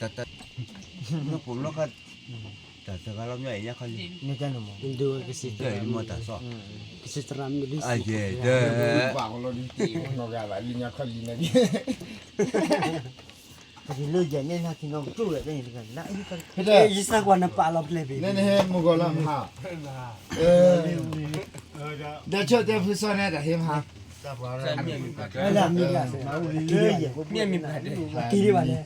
မ့ၢ်ပိာ်လီၤခါ တၢ်တဂၤလီၤမ့ၢ်အံၤညါခီလံ ဒုးကစံးတရၣ်မ့ၢ်လံ ကစံးတရၣ်မ့ၢ်လံ လံညါခီလံ လၢယဲၢ်န့ၣ် နၤထံနီကကျိၣ်ဝဲ ယသးကွၢ်နပာ်လီၤပျဲၢ်ဘ့ၣ် ဒီးဆၢတဲဖုစီန့ၣ်တၢ်ဟ့မဟါ မ့ၢ်မ့ၢ်ပှၤတ့ၢ်ဘၣ်လဲၣ် နဟးဘၢထီၣ်ရၣ်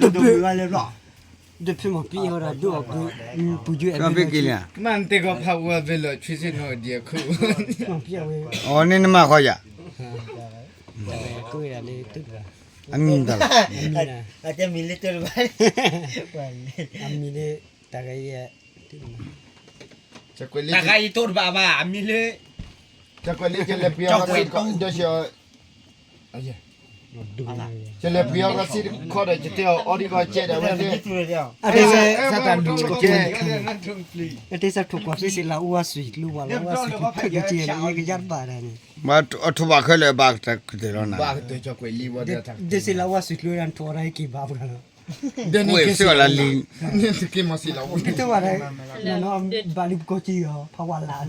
တဘၢဘၣ်လဲၣ်ဘျီ တဖုမီၤပံအီၤဒၣ်ဒိၣ်အီၤ ပူၤယွဲၢ်ဘ့ၣ်က့ၤလံ မ့ၢ်နတဲကီဖးဝဲဘ့ၣ်လီၤ ထွံၣ်စ့ၣ်နီၤဒံးအခု အီၤန့ၣ်နမၤဃီယၤ အမံၤတၢ်လီၤ အမံၤလၢတၢ်တဘၣ် အမံၤလၢ တၢ်ဂၤယဲ တၢ်ဂၤယတိၢ်တဘၣ်ဘၣ် အမံၤလၢ ကလဲၤပှ့ၤအီၤ ကလဲၤပှ့ၤအီၤကစံးတခီဒီး ကတဲအီၤအီဒံကီကဲဒီးဝဲ အတဲစၢ်ထိၣ်ကွၢ်ဖ့စ့လၤအိၣ်ဝါစွံးကျိဝဲလီၤ အိၣ်ဝါစွံးကျိဖဲကဲကဲအံၤ ကယါတဘၣ်ဒၣ်န့ၣ် အထိၣ်ဘၣ်ခဲလၢာ်ဘၣ်ကတၢၢ်လီၤနၤ ဒ်စ့လၤအိၣ်ဝါစွံးကျိဝဲဒၣ် ထိၣ်အီၤဒၣ်က့ၤဘၣ်ပှၤလီၤ ကွဲးစ့ၢ်ကီးလၢလံ က့ၤမၤစ့လၤအိၣ် ကတၢၢ်ဝဲဒၣ် ဘၣ်လံပကီၢ်ကံအီၤ ဖးဝါလၢ်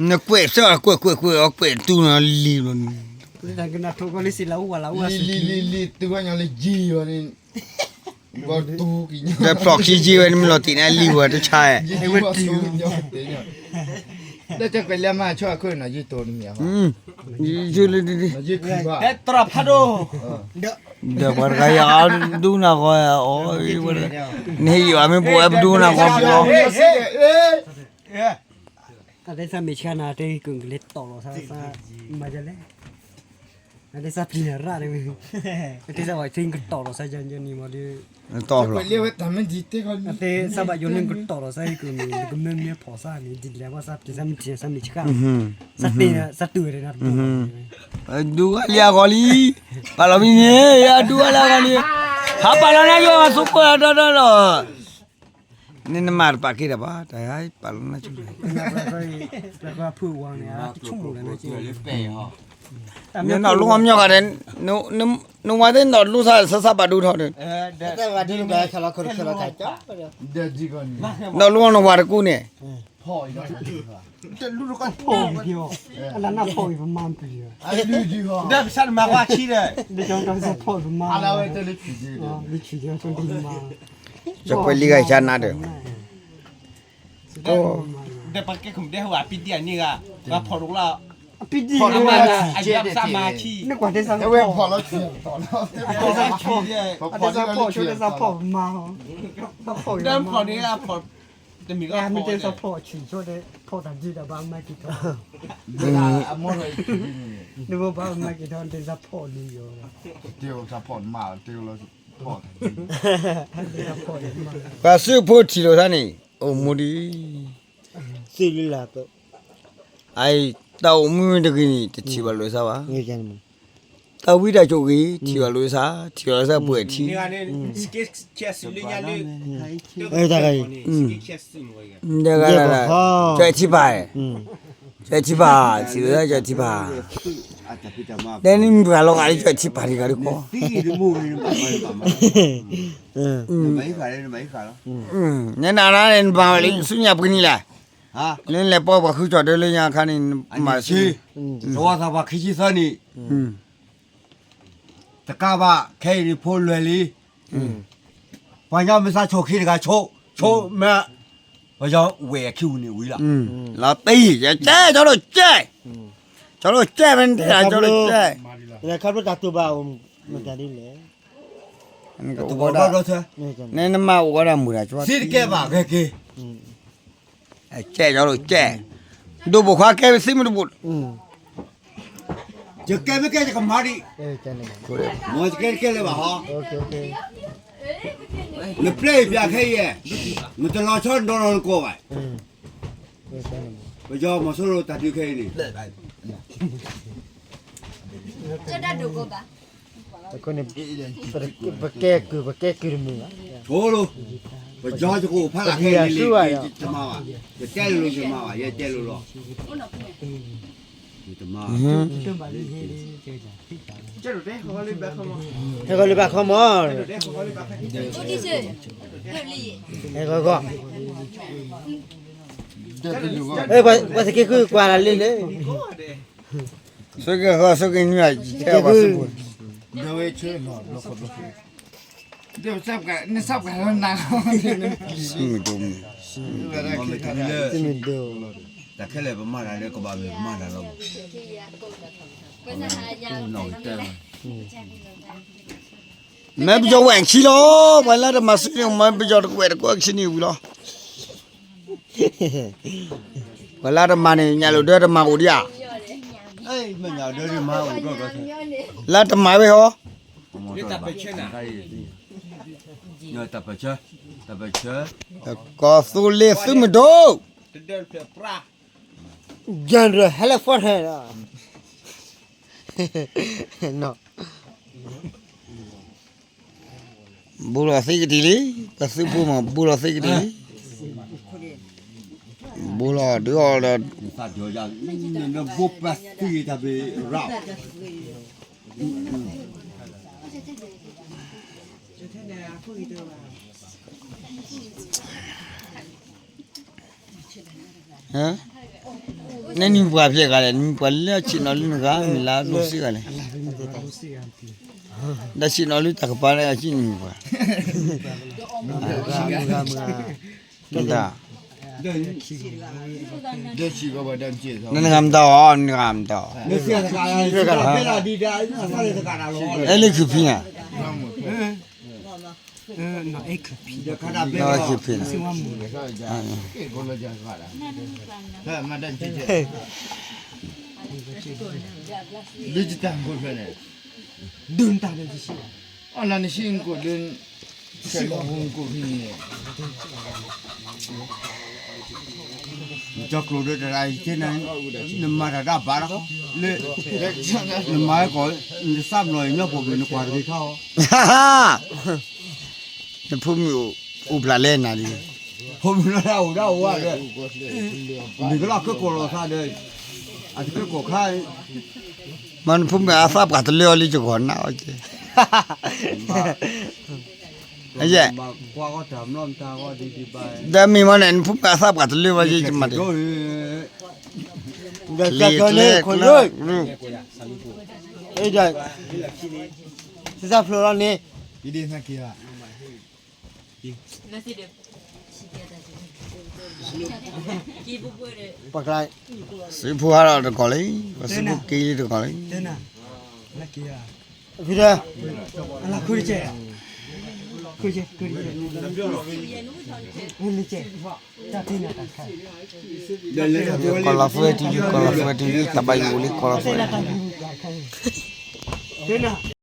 နကွဲးစ့ၢ်ကီး ကွဲးကွဲးကွဲးအီၤ ကွဲးတူၢ်နီၤလံလီၤ နကနၣ်ထိၣ်ကီလံစ့လၤအိၣ်ဝါလၢ်အိၣ်ဝါစွံး လံလံလံ တုၤဝဲညီလၢယံၤဝဲန့ၣ် ဒီးဖျိၣ်ခံက့ၤဝဲန့ၣ် မ့ၢ်လီၤတံၢ်န့ၣ် အလံၤဝဲတဆါ လၢကကွဲးလၢမၤဆီၣ်အခုၣ်နီၤ ယံၤတိၤတမံၤအဃိ ယံၤလံ တြီဖးဒိၣ် ဒီးပှၤတဂၤယၤ ဒူနၤဃီအီၤ နဟ့ၣ်ယွၤမ့ၢ်ပဝဲပဒူနၤဃီပီၤ အတဲသးမ့ၢ်ဆါနၤ တဲကလဲၤတီၢ်လီၤသး မၤဒ်လဲၣ် အတဲသးပျံၤနၤရၣ်တဲဝဲ အတဲသးဝဲသ့ၣ်ကတီၢ်လီၤသးယၤန့ၣ်မးဒီး တီၢ်လီၤ အတဲသးဘၣ်ယိၤလၢကတီၢ်လီၤသးဟံၣ်ကုၢ်မ့ၢ် နကမၢမ့ၢ်ဖီၣ်သးန့ၣ် ဒ်လဲၣ်ဘၣ်သးပျံၤသးမ့ၢ်ထံၣ်သးမ့ၢ်ဆါ သးတ့ၢ်သးတုၤဝဲဒၣ် ဒူဝဲလၢအဂီၢ်လံ ပာ်လီၤမံၤန့ၣ် ယဒူဝဲလၢအဂီၢ်လံ ဟးပာ်လီၤနၤယွၤမၤသကိးဒီဒီလီၤ န့ၣ်နမၤတပာ်က့ၤတၢ်ဘၣ် တၢ်ဟဲပာ်လီၤနၤဆူ ဖုဝါန့ၣ် တဆိကမိၣ်လၢနၤ မ့ၢ်နီၢ်လူမီၢ်မီၢ်ဂၤန့ၣ် နဝၤသ့ၣ်နီၢ်လူသး ဆၢဆၢဘၣ်ဒိထီၣ်န့ၣ် နီၢ်လူနဝၤတကူန့ၣ် အလၢနဖီၣ်အံၤပမၤပျံၤ ဒီးကစၢ်တမၤဝါဆံဒီး ဒီးကစၢ်ဖီၣ်ပမၤ ကကွဲးလံဂၤယါနၤဒီး ဒီးပကဲခိၣ်ဒဲဟိအပံဒံအန့ၢ်ဂၤ ပှၤဖီၣ်တအိၣ်လီၤ အပံဒံအမၤ အယွၤကစၢ်မၤဆံ နကွၢ်တဲစၢ်ဖီၣ် တဲစၢ်ဖီၣ် တဲစၢ်ဖီၣ် ဆိတဲစၢ်ဖီၣ်ပမၤ ဒီးဖီၣ်န့ၣ် ဖီၣ်တမံၤလီၤ မ့ၢ်တဲစၢ်ဖီၣ်ဆံးဆိဒီး ဖီၣ်တၢ်ဒ်ဒီးဘၣ်မၤက့ၤထီၣ် နဘၣ်မၤက့ၤထီၣ် တဲစၢ်ဖီၣ်န့ၣ်ယီၤ ပှၤစုဖိထံၣ်လိာ်သးန့ၣ် အိၣ်မူဒံး သုးလၢ်လၢ်သိး အအံၤ တၢ်အိၣ်မူမ့ၢ်တဂ့ၤန့ၣ် တထံၣ်ဘၣ်လိာ်သးဘၣ်. တၢ်ဝံတၢ်ကၠိၣ်ဂ့ၤ ထံၣ်ဘၣ်လိာ်သး, ထံၣ်ဘၣ်လိာ်သးပှဲၤထံၣ် တဂၤ ကၠီထံပၢ်, ကၠီထံပၢ်, ထံၣ်ဘၣ်လိာ်သးကၠီထံပၢ်, တဲနမ့ၢ်ပှၤလီၤဂာ်လၢကၠီထံပၢ်တဂၤတကီၢ် နနၤနၤန့ၣ် နမၤဝဲလံ ဆူညါပှဲၤနံၣ်လဲၣ်, လၢနလဲၤပိာ်ပှၤဃုကၠီၣ်ဒၢလၢညါအခါန့ၣ် နမၤဆူ သဝီသးပှၢ်ခံဆံသၢနံၣ်, တကးဘၣ် ခဲအံၤန့ၣ်ဖိလွယ်လံ, ပှၤညီမ့ၢ်သးဆိၣ်ခံတဂၤဆိၣ်, ဆိၣ်မ့ၢ်, ပယီၤဝဲၢ်အခံပူၤန့ၣ်ဝံၤလီၤ, လီၤတံၢ် ယကဲ ကၠီလိာ်ကဲ, ကၠီလိာ်ကဲ မ့ၢ်တဲ ကၠီလိာ်ကဲ, ခါဖျိတၢ်တူၢ်ဘၣ်အိၣ်မတၤဒ်လဲၣ်, နမၤအိၣ်ဝဲဒၣ်မုာ်တၢ်ကၠီ သံတကဲဘၣ်ဂဲၤက့ၤ ကဲ ကၠီလိာ်ကဲ, ဒိၣ်ဘိၣ်ခွါကဲ သံမ့ၢ်တဘိၣ်, ယကဲမ့ၢ်ကဲယကမၤဒံး, မ်ယကဲတကဲလၢၤဘၣ်ဟီ, နပျဲၢ်ယပျးခဲအံၤ, နတလီၤဆီဒီလီၤနကိးဘၣ်, ပယီၤမီၤစိရိၤတၢ်ဒုးခဲအံၤန့ၣ် ပကဲကုၢ် ပကဲကုၢ်တမုာ်ဘၣ်, ပယီၤယကအိၣ်ဖးလၢ်ခဲအံၤန့ၣ် ယတမၤဘၣ်, ယတဲလိၤလိၤယမၤဘၣ်, ယတဲလိၤလိၤ, ယတမၤဘၣ် ဟဲဂီၤလၢဘၣ်ခီမီၤ, ဟဲဂီၤဂီၤ, ပှၤသက့ဃုကွၢ်လၢ်လံန့ၣ်, ဆိက့ၤဃီ ဆိက့ၤနွံ, ဆိက့ၤဃီ, မုၢ်ဒိၣ်မုၢ်, မုၢ်ဒိၣ်, တၢ်ခဲလၢာ်ပမၤတၢ်လၢကဘၣ်မ့ၢ်ပမၤတၢ်လီၤ, မ့ၢ်ပယီၤဝဲၢ်ခံလီၤ, ပှၤလၢတမၤစုန့ၣ် မ့ၢ်ပယီၤတဝဲၢ်တကွဲၢ်ခံန့ၣ်ဝံၤလီၤ. ပှၤလၢတမၤန့ၣ် ညၣ်လိၤဒၢတမၤအိၣ်ဒံးဧါ, လၢတမၤဝဲဟီ, ကီၢ်သူလ့ၤသုးမုၢ်ဒိၣ်, General Halifax န့ၣ် ဘူးလီၤသ့ကတံၢ်လံ, ပသုးဖိမး ဘူးလီၤသ့ကတံၢ်လံ, ဘူးလီၤဒုးအီၤဒီး နနံၤပှၤဖျဲၣ်ဂၤလဲၣ်, နမံၤပှၤလၢဆ့ၣ်နီၤလၢနဂၤ မ့ၢ်လၢအဒိစ့ၢ်ဂၤလဲၣ်, ဒီးဆ့ၣ်နီၤလၢတၢ်ကပၤလၢအဆ့ၣ်နမံၤပှၤ, မတၤ, နနဂၤမတၤအီၤ, နဂၤမတၤအီၤ, အဲလၢခုဖံနၤ, နခုဖံနၤ ဒုၣ်တၢ်ဒီးယစံး, အီၣ်လၢနစံးနကိးဒုး, ဆဲးလီၤဟူနကိးဖံန့ၣ်, နကၠီကျိၤဒုးတရါယတဲနၤ, နမၤတၢ်တၢ်ဘၣ်လီၤ, လၢ, နမၤကီး, နသးဘျီၣ်အံၤညီဖိမုၣ်နကွၢ်တဂ့ၤခါအီၤ, နဖိမုၣ်အိၣ်ဖျါလဲၣ်နၤလံ, ဖိမုၣ်လၢအိၣ်ဒၣ်အိၣ်ဝဲဒီး, မ့ၢ်ကလီၤကၢကိာ်လီၤသးဒီး, အတကၢကိာ်ခါ မ့ၢ်နဖိမုၣ်အသးပှၢ်တလၢအီၤလံ ယဂီၢ်နၢ်အီၤက့ၤ, ယဲ, ဒီးမ့ၢ်မ့ၢ်န့ၣ် နဖိမုၣ်အသးပှၢ်တလၢဝဲယဲ ယမၤတ့ၢ်, ကျ့ကျ့ကျ့, သးဖျိးလီၤန့ၣ်, ပှၤကျါ, စုဖိဟးထီၣ်တကီၢ်လံ, ပှၤစုဖိက့ၤလံတကီၢ်လံ, ဖံဒီး, ကီၢ်လီၤဖဲထံလံ, ကီၢ်လီၤဖဲထံလံ, တၢ်ဘၣ်ယိၣ်လံ ကီၢ်လီၤဖဲ